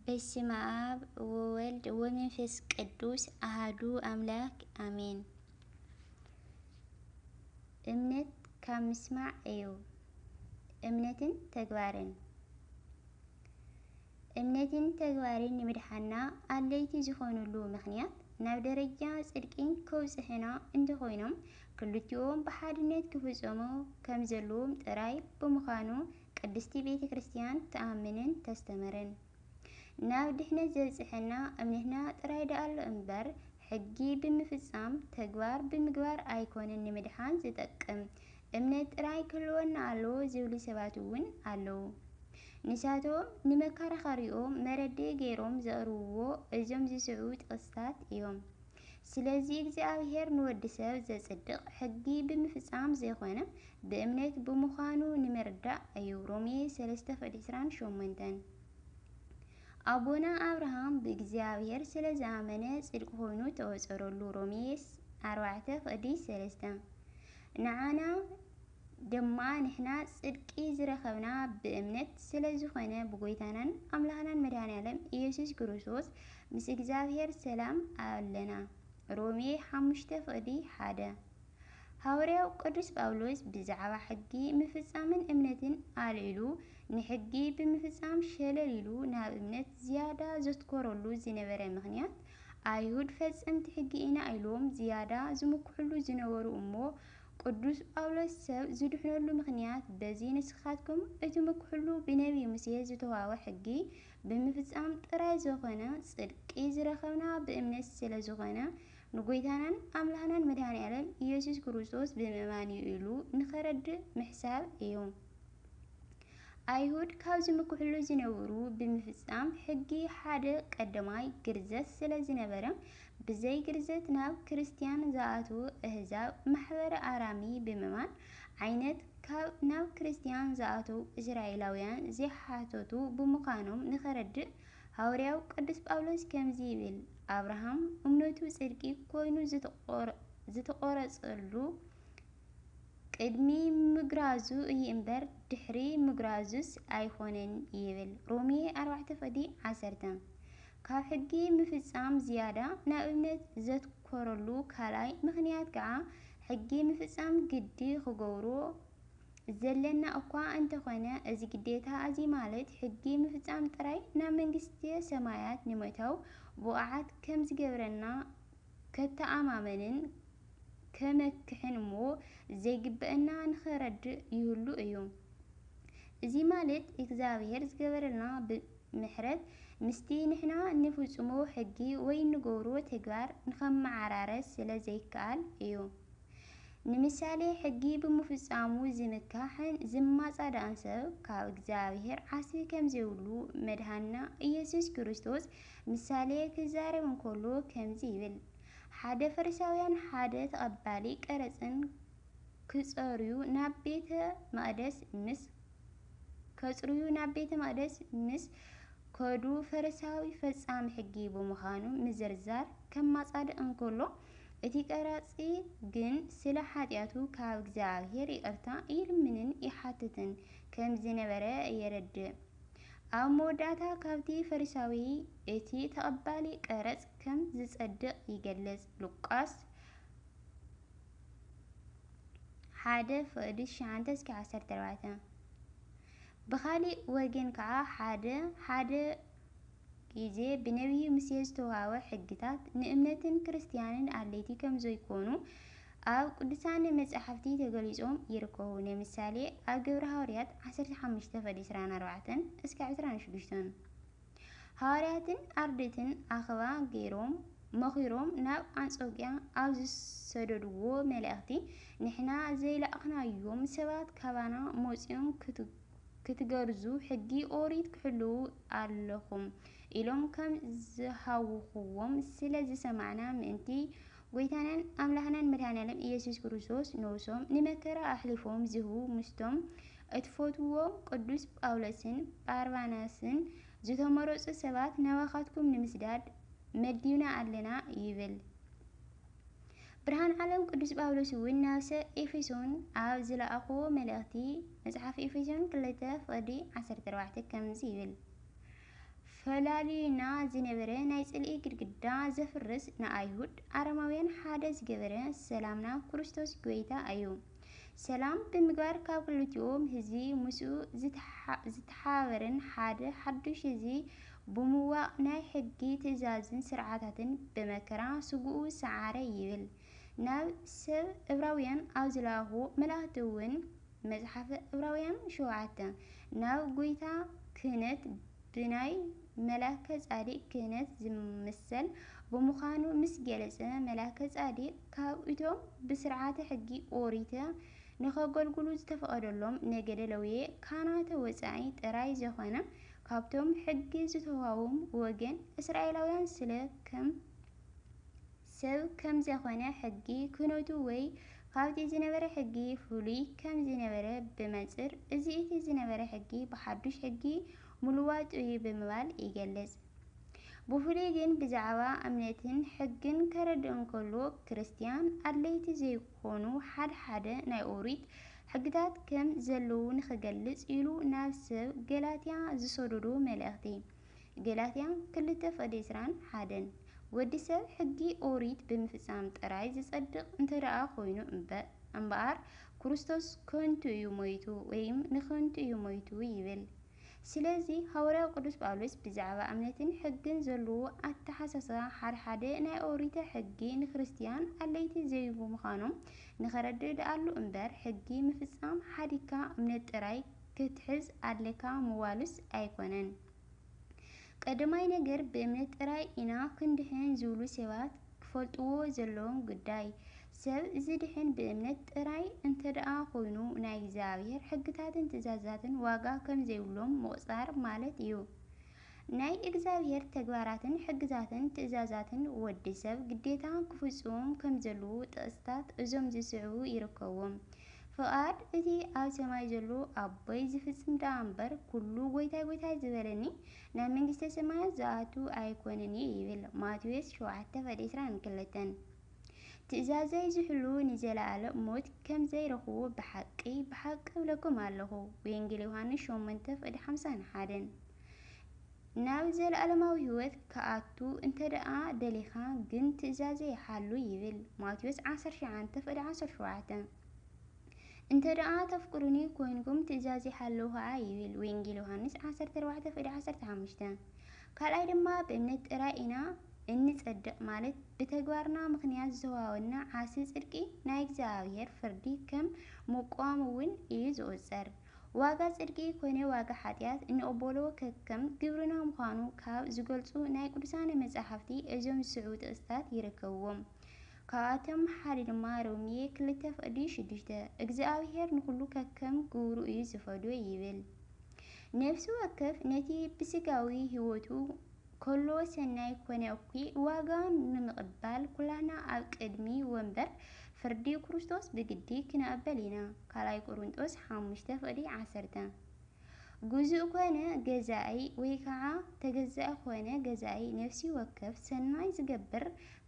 በስመ አብ ወወልድ ወመንፈስ ቅዱስ አሃዱ አምላክ አሜን። እምነት ካብ ምስማዕ እዩ። እምነትን ተግባርን። እምነትን ተግባርን ንምድሓና ኣድለይቲ ዝኾኑሉ ምኽንያት፣ ናብ ደረጃ ጽድቂን ከውጽሑና እንተኾይኖም፣ ክልቲኦም ብሓድነት ክፍጸሙ ከም ዘለዎም ጥራይ ብምዃኑ፣ ቅድስቲ ቤተ ክርስቲያን ትኣምንን ተስተምርን። ናብ ድሕነት ዘብጽሐና እምነትና ጥራይ ደኣሎ እምበር፣ ሕጊ ብምፍጻም፣ ተግባር ብምግባር ኣይኮነን ንምድሓን ዝጠቅም። እምነት ጥራይ ክህልወና ኣለዎ ዝብሉ ሰባት እውን ኣለዉ። ንሳቶም ንመከራኸሪኦም መረድእ ገይሮም ዘቕርብዎ እዞም ዝስዕቡ ጥቕስታት እዮም። ስለዚ እግዚኣብሔር ንወዲ ሰብ ዘጽድቕ ሕጊ ብምፍጻም ዘይኮነ ብእምነት ብምዃኑ ንምርዳእ እዩ። ሮሜ ሰለስተ ፍቕዲ ዕስራን ሸሞንተን። ኣቦና ኣብርሃም ብእግዚኣብሔር ስለ ዝኣመነ ጽድቂ ኮይኑ ተቖጸረሉ። ሮሜ ኣርባዕተ ፍቕዲ ሰለስተ። ንዓና ድማ ንሕና ጽድቂ ዝረኸብና ብእምነት ስለ ዝኾነ ብጎይታናን ኣምላኽናን መድኃኔ ዓለም ኢየሱስ ክርስቶስ ምስ እግዚኣብሔር ሰላም ኣለና። ሮሜ ሓሙሽተ ፍቕዲ ሓደ። ሃዋርያው ቅዱስ ጳውሎስ ብዛዕባ ሕጊ ምፍጻምን እምነትን ኣልዒሉ፣ ንሕጊ ብምፍጻም ሸለል ኢሉ ናብ እምነት ዝያዳ ዘትኮረሉ ዝነበረ ምኽንያት፣ ኣይሁድ ፈጸምቲ ሕጊ ኢና ኢሎም ዝያዳ ዝምክሕሉ ዝነበሩ እሞ፣ ቅዱስ ጳውሎስ ሰብ ዝድሕነሉ ምኽንያት በዚ ንስኻትኩም እትምክሕሉ ብነቢይ ሙሴ ዝተዋህበ ሕጊ ብምፍጻም ጥራይ ዝኾነ ጽድቂ ዝረኸብና ብእምነት ስለ ዝኾነ፣ ንጎይታናን ኣምላኽናን መድኃኔ ዓለም ኢየሱስ ክርስቶስ ብምእማን እዩ ኢሉ ንኸረድእ ምሕሳብ እዩ። ኣይሁድ ካብ ዝምክሕሉ ዝነበሩ ብምፍጻም ሕጊ ሓደ ቀዳማይ ግርዘት ስለ ዝነበረ፣ ብዘይ ግርዘት ናብ ክርስትያን ዝኣትዉ ኣህዛብ ማሕበረ ኣራሚ ብምእማን ዓይነት ካብ ናብ ክርስትያን ዝኣትዉ እስራኤላውያን ዘይሓተቱ ብምዃኖም ንኸረድእ፣ ሃዋርያው ቅዱስ ጳውሎስ ከምዚ ይብል፣ ኣብርሃም እምነቱ ጽድቂ ኮይኑ ዝተቖረ-፣ ዝተቖረጸሉ ቅድሚ ምግራዙ እዩ እምበር ድሕሪ ምግራዙስ ኣይኮነን ይብል። ሮሜ ኣርባዕተ ፍቕዲ ዓሰርተ። ካብ ሕጊ ምፍጻም ዝያዳ ናብ እምነት ዘትኮረሉ ካልኣይ ምኽንያት ከዓ ሕጊ ምፍጻም ግዲ ክገብሮ ዘለና እኳ እንተኾነ፣ እዚ ግዴታ እዚ ማለት ሕጊ ምፍጻም ጥራይ ናብ መንግስተ ሰማያት ንምእታው ብቑዓት ከም ዝገብረና ከተኣማመንን ከመክሕን እሞ ዘይግበአና ንኸረድእ ይህሉ እዩ። እዚ ማለት እግዚኣብሔር ዝገበረልና ብ-፣ ምሕረት ምስቲ ንሕና እንፍጽሞ ሕጊ ወይ እንገብሮ ተግባር ንኸመዓራረስ ስለ ዘይከኣል እዩ። ንምሳሌ፣ ሕጊ ብምፍጻሙ ዝምካሕን ዝማጻደቕን ሰብ ካብ እግዚኣብሔር ዓስቢ ከም ዘይብሉ መድኃኒና ኢየሱስ ክርስቶስ ምሳሌ ክዛረብ እንከሎ ከምዚ ይብል፣ ሓደ ፈሪሳውያን ሓደ ተቐባሊ ቀረጽን ክጸርዩ ናብ ቤተ መቕደስ ምስ ከጽርዩ ናብ ቤተ መቕደስ ምስ ከዱ ፈሪሳዊ ፈጻሚ ሕጊ ብምዃኑ ምዝርዛር ከማጻድቕ እንከሎ፣ እቲ ቀራጺ ግን ስለ ሓጢኣቱ ካብ እግዚኣብሔር ይቕርታ ይልምንን ይሓትትን ከም ዝነበረ የረድእ። ኣብ መወዳእታ ካብቲ ፈሪሳዊ እቲ ተቐባሊ ቀረጽ ከም ዝጸድቕ ይገልጽ። ሉቃስ ሓደ ፍቕዲ ትሽዓተ እስከ ዓሰርተ ኣርባዕተ። ብኻሊእ ወገን ከዓ ሓደ ሓደ ግዜ ብነቢይ ሙሴ ዝተዋህበ ሕግታት ንእምነትን ክርስትያንን ኣድለይቲ ከም ዘይኮኑ ኣብ ቅዱሳን መጻሕፍቲ ተገሊጾም ይርከቡ። ንምሳሌ ኣብ ግብሪ ሃዋርያት ዓሰርተ ሓሙሽተ ፍቕዲ ዕስራን ኣርባዕተን እስከ ዕስራን ሽዱሽተን። ሃዋርያትን ኣርድእትን ኣኸባ ገይሮም መኺሮም ናብ ኣንጾኪያ ኣብ ዝሰደድዎ መልእኽቲ፣ ንሕና ዘይለኣኽናዮም ሰባት ካባና መጺኦም ክት-፣ ክትገርዙ ሕጊ ኦሪት ክሕልዉ ኣለኹም ኢሎም ከም ዝሃውኽዎም ስለ ዝሰማዕና ምእንቲ ጎይታናን ኣምላኽናን መድኃኔ ዓለም ኢየሱስ ክርስቶስ ነብሶም ንመከራ ኣሕሊፎም ዝህቡ ምስቶም እትፈትውዎም ቅዱስ ጳውሎስን ባርባናስን ዝተመረጹ ሰባት ናባኻትኩም ንምስዳድ መዲብና ኣለና ይብል። ብርሃን ዓለም ቅዱስ ጳውሎስ እውን ናብ ሰብ ኤፌሶን ኣብ ዝለኣኾ መልእኽቲ መጽሓፍ ኤፌሶን ክልተ ፍቕዲ ዓሰርተ ኣርባዕተ ከምዚ ይብል፣ ፈላልዩና ዝነበረ ናይ ጽልኢ ግድግዳ ዘፍርስ፣ ንኣይሁድ ኣረማውያን ሓደ ዝገበረ ሰላምና ክርስቶስ ጐይታ እዩ። ሰላም ብምግባር ካብ ክልቲኦም ህዝቢ ምስኡ ዝተሓ-፣ ዝተሓባበርን ሓደ ሓዱሽ ህዝቢ ብምዋቕ ናይ ሕጊ ትእዛዝን ስርዓታትን ብመከራ ስግኡ ሰዓረ ይብል። ናብ ሰብ ዕብራውያን ኣብ ዝለኣኹ መልእኽቲ እውን መጽሓፈ ዕብራውያን ሸውዓተ ናብ ጐይታ ክህነት ብናይ መላከ ጻዲቅ ክህነት ዝምሰል ብምዃኑ ምስ ገለጸ፣ መላከ ጻዲቅ ካብ እቶም ብስርዓተ ሕጊ ኦሪተ ንኸገልግሉ ዝተፈቐደሎም ነገደ ለውየ ካህናተ ወጻኢ ጥራይ ዘኾነ፣ ካብቶም ሕጊ ዝተዋህቦም ወገን እስራኤላውያን ስለ ከም ሰብ ከም ዘኾነ ሕጊ ክህነቱ ወይ ካብቲ ዝነበረ ሕጊ ፍሉይ ከም ዝነበረ ብመንጽር እዚ እቲ ዝነበረ ሕጊ ብሓዱሽ ሕጊ ምልዋጡ እዩ ብምባል ይገልጽ። ብፍሉይ ግን ብዛዕባ እምነትን ሕግን ከረድእ እንከሎ፣ ክርስትያን ኣድለይቲ ዘይኮኑ ሓደ ሓደ ናይ ኦሪት ሕግታት ከም ዘለዉ ንኽገልጽ ኢሉ ናብ ሰብ ገላትያ ዝሰደዶ መልእኽቲ። ገላትያ ክልተ ፍቕዲ ዕስራን ሓደን። ወዲ ሰብ ሕጊ ኦሪት ብምፍጻም ጥራይ ዝጸድቕ እንተ ደኣ ኮይኑ እምበ-፣ እምበኣር፣ ክርስቶስ ከንቱ እዩ ሞይቱ፣ ወይም ንኸንቱ እዩ ሞይቱ ይብል። ስለዚ፣ ሃዋርያው ቅዱስ ጳውሎስ ብዛዕባ እምነትን ሕግን ዘለዎ ኣተሓሳስባ፣ ሓደ ሓደ ናይ ኦሪተ ሕጊ ንክርስትያን ኣድለይቲ ዘይብምዃኖም ንኸረድእ ደኣሉ እምበር፣ ሕጊ ምፍጻም ሓዲግካ እምነት ጥራይ ክትሕዝ ኣለካ ምባሉስ ኣይኮነን። ቀዳማይ ነገር፣ ብእምነት ጥራይ ኢና ክንድሕን ዝብሉ ሰባት ክፈልጥዎ ዘለዎም ጉዳይ፣ ሰብ ዝድሕን ብእምነት ጥራይ እንተደኣ ኮይኑ፣ ናይ እግዚኣብሔር ሕግታትን ትእዛዛትን ዋጋ ከም ዘይብሎም ምቑጻር ማለት እዩ። ናይ እግዚኣብሔር ተግባራትን ሕግታትን ትእዛዛትን ወዲ ሰብ ግዴታ ክፍጽሞም ከም ዘለዉ ጥቕስታት እዞም ዝስዕቡ ይርከብዎም። ፍቓድ እቲ ኣብ ሰማይ ዘሎ ኣቦይ ዝፍጽም ደኣ እምበር፣ ኩሉ ጐይታይ ጐይታይ ዝበለኒ ናብ መንግስተ ሰማያት ዝኣቱ ኣይኮነን እዩ ይብል። ማቴዎስ ሸውዓተ ፍቕዲ ዕስራን ክልተን። ትእዛዘይ ዝሕሉ ንዘለኣለም ሞት ከም ዘይረኽቦ ብሓቂ፣ ብሓቂ እብለኩም ኣለኹ። ወንጌል ዮሃንስ ሸሞንተ ፍቕዲ ሓምሳን ሓደን። ናብ ዘለኣለማዊ ህይወት ክኣቱ እንተ ደኣ ደሊኻ ግን ትእዛዘይ ሓሉ ይብል። ማቴዎስ ዓሰርተ ትሽዓተ ፍቕዲ ዓሰርተ ሸውዓተ። እንተ ደኣ ተፍቅሩኒ ኮይንኩም ትእዛዘይ ሓልዉ ኸዓ ይብል። ወንጌል ዮሃንስ ዓሰርተ ኣርባዕተ ፍቕዲ ዓሰርተ ሓሙሽተ። ካልኣይ ድማ ብእምነት ጥራይ ኢና እንጸድቕ፣ ማለት ብተግባርና ምኽንያት ዝተዋሃበና ዓርሲ ጽድቂ ናይ እግዚኣብሔር ፍርዲ ከም ምቁዋም እውን እዩ ዝቑጸር። ዋጋ ጽድቂ ኮነ ዋጋ ሓጢኣት እንቕበሎ ከከም ግብርና ምዃኑ ካብ ዝገልጹ ናይ ቅዱሳን መጻሕፍቲ እዞም ዝስዕቡ ጥቕስታት ይርከብዎም። ካብኣቶም ሓደ ድማ ሮሜ ክልተ ፍቕዲ ሽዱሽተ፣ እግዚኣብሔር ንኹሉ ከከም ግብሩ እዩ ዝፈድዮ ይብል። ነፍሲ ወከፍ ነቲ ብስጋዊ ህይወቱ ከሎ ሰናይ ኮነ እኩይ ዋጋ ንምቕባል ኩላህና ኣብ ቅድሚ ወንበር ፍርዲ ክርስቶስ ብግዲ ክንቕበል ኢና። ካልኣይ ቆሮንጦስ ሓሙሽተ ፍቕዲ ዓሰርተ። ግዙእ ኮነ ገዛኢ ወይ ከዓ ተገዛኢ ኮነ ገዛኢ ነፍሲ ወከፍ ሰናይ ዝገብር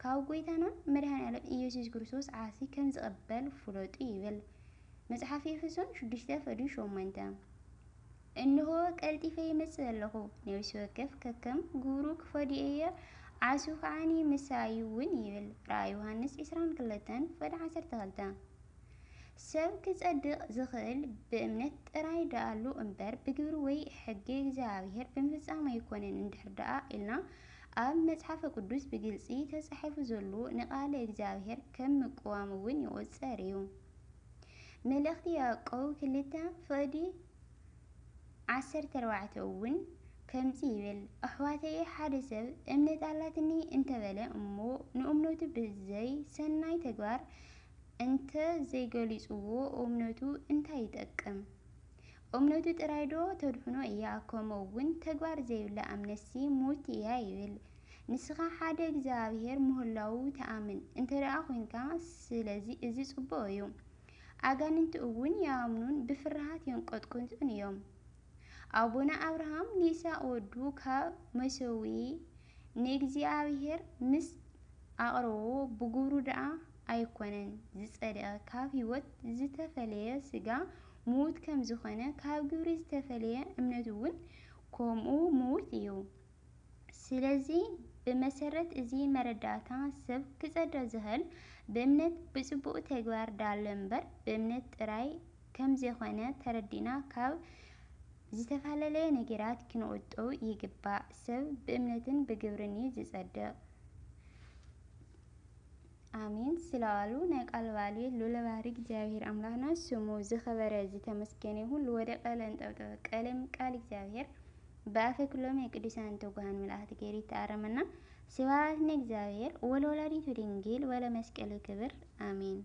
ካብ ጐይታና መድኃኔ ዓለም ኢየሱስ ክርስቶስ ዓርሲ ከም ዝቕበል ፍለጡ ይብል መጽሓፍ ኤፌሶን ሽዱሽተ ፍቕዲ ሸሞንተ። እንሆ ቀልጢፈ ይመጽእ ኣለኹ፣ ነፍሲ ወከፍ ከከም ግብሩ ክፈድዮ እየ፣ ዓርሱ ከዓኒ ምሳይ እውን ይብል ራእይ ዮሃንስ ዕስራን ክልተን ፍቕዲ ዓሰርተ ክልተ። ሰብ ክጸድቕ ዝኽእል ብእምነት ጥራይ ደኣሉ እምበር ብግብሪ ወይ ሕጊ እግዚኣብሔር ብምፍጻም ኣይኮነን እንድሕር ደኣ ኢልና ኣብ መጽሓፈ ቅዱስ ብግልጺ ተጻሒፉ ዘሎ ንቃለ እግዚኣብሔር ከም ምቅዋም እውን ይቑጸር እዩ። መልእኽቲ ያዕቆብ ክልተ ፍቕዲ ዓሰርተ ኣርባዕተ እውን ከምዚ ይብል፣ ኣሕዋተየ ሓደ ሰብ እምነት ኣላትኒ እንተበለ እሞ ንእምነቱ ብዘይ ሰናይ ተግባር እንተ ዘይገሊጽዎ እምነቱ እንታይ ይጠቅም? እምነቱ ጥራይ ዶ ተድሕኖ እያ? ከምኡ እውን ተግባር ዘይብላ እምነትሲ ምውቲ እያ ይብል። ንስኻ ሓደ እግዚኣብሔር ምህላዉ ትኣምን እንተ ደኣ ኾይንካ፣ ስለዚ እዚ ጽቡቕ እዩ። ኣጋንንቲ እውን ይኣምኑን ብፍርሃት የንቀጥቅጡን እዮም። ኣቦና ኣብርሃም ንይስሐቅ ወዱ ካብ መሰውኢ ንእግዚኣብሔር ምስ ኣቕረቦ ብግብሩ ደኣ ኣይኮነን ዝጸደቐ፣ ካብ ህይወት ዝተፈለየ ስጋ ምዉት ከም ዝኾነ፣ ካብ ግብሪ ዝተፈለየ እምነት እውን ከምኡ ምዉት እዩ። ስለዚ ብመሰረት እዚ መረዳእታ ሰብ ክጸደ ዝኽእል ብእምነት ብጽቡቕ ተግባር ዳሎ እምበር ብእምነት ጥራይ ከም ዘይኮነ ተረዲና ካብ ዝተፈላለየ ነገራት ክንቁጠው ይግባእ። ሰብ ብእምነትን ብግብርን እዩ ዝጸድቕ። ኣሜን። ስለ ቃሉ ናይ ቃል ባለቤት ልዑለ ባህሪ እግዚኣብሔር ኣምላኽና ስሙ ዝኸበረ ዝተመስገነ ይሁን። ልወደቀ ለንጠብጠበ ቀለም ቃል እግዚኣብሔር ብኣፈ ኩሎም ናይ ቅዱሳን ትጉሃን መላእኽቲ ገይሩ ይተኣረመና። ስብሐት ንእግዚኣብሔር ወለወላዲቱ ድንግል ወለመስቀሉ ክብር ኣሜን።